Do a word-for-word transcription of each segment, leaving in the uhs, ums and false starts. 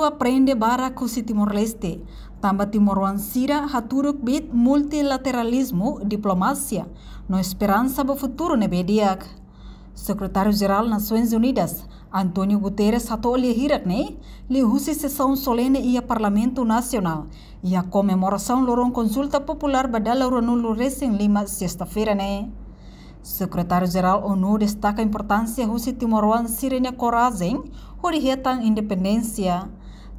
aprende barak husi Timor-Leste, tanba timoroan sira haturuk bit multilateralizmu, diplomasia no esperansa ba futuru ne'ebé di'ak. Sekretáriu-Jerál Nasoins Unidas, António Guterres, hato'o lia hirak ne'e liuhusi sesaun solene iha Parlamentu Nasionál iha komemorasaun loron konsulta populár ba dala ruanulu-resin-lima, sesta-feira ne'e. Sekretáriu-Jerál ONU destaka importánsia husi timoroan sira-nia korajen hodi hetan independénsia.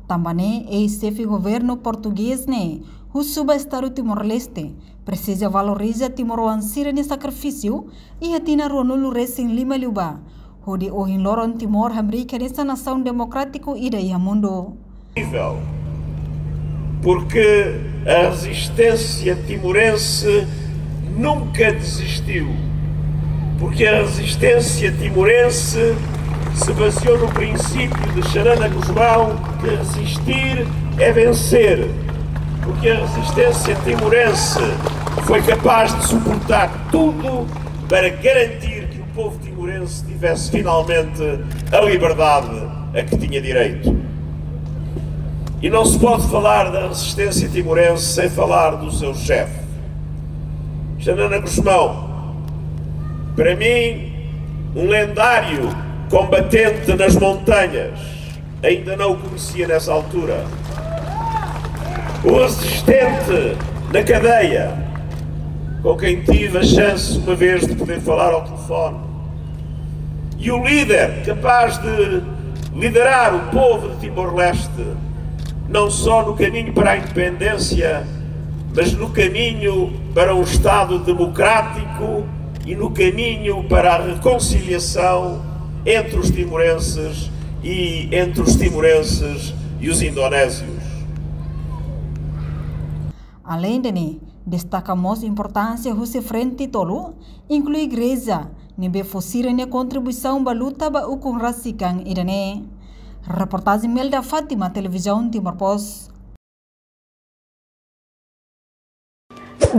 Tanba ne'e, eis-xefe governu portugés ne'e husu ba Estadu Timor-Leste presiza valoriza timoroan sira-nia sakrifísiu iha tinan ruanulu-resin-lima liubá, hodi ohin loron Timor hamriik hanesan nasaun demokrátiku ida iha mundu. Porque a resistência timorense nunca desistiu. Porque a resistência timorense se baseou no princípio de Xanana Gusmão, que resistir é vencer. Porque a resistência timorense foi capaz de suportar tudo para garantir que o povo timorense tivesse finalmente a liberdade a que tinha direito. E não se pode falar da resistência timorense sem falar do seu chefe. Xanana Gusmão, para mim, um lendário combatente nas montanhas, ainda não o conhecia nessa altura. O resistente na cadeia, com quem tive a chance uma vez de poder falar ao telefone. E o líder capaz de liderar o povo de Timor-Leste, não só no caminho para a independência, mas no caminho para um Estado democrático e no caminho para a reconciliação entre os timorenses e entre os timorenses e os indonésios. Aleinde ne'e, destaka mós importánsia husi frente tolu, inklui igreja, ne'ebé fó sira-nia kontribuisaun ba luta ba ukun rasik an ida-ne'e. Reportajen Melda Fátima, Televizaun Timor Post.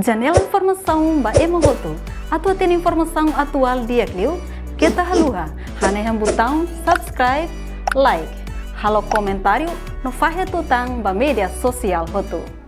Janela informasaun ba ema hotu. Atu hatene informasaun atuál di'ak liu, keta haluha hanehan butaun subscribe, like, halo komentáriu no fahe tutan ba média sosiál hotu.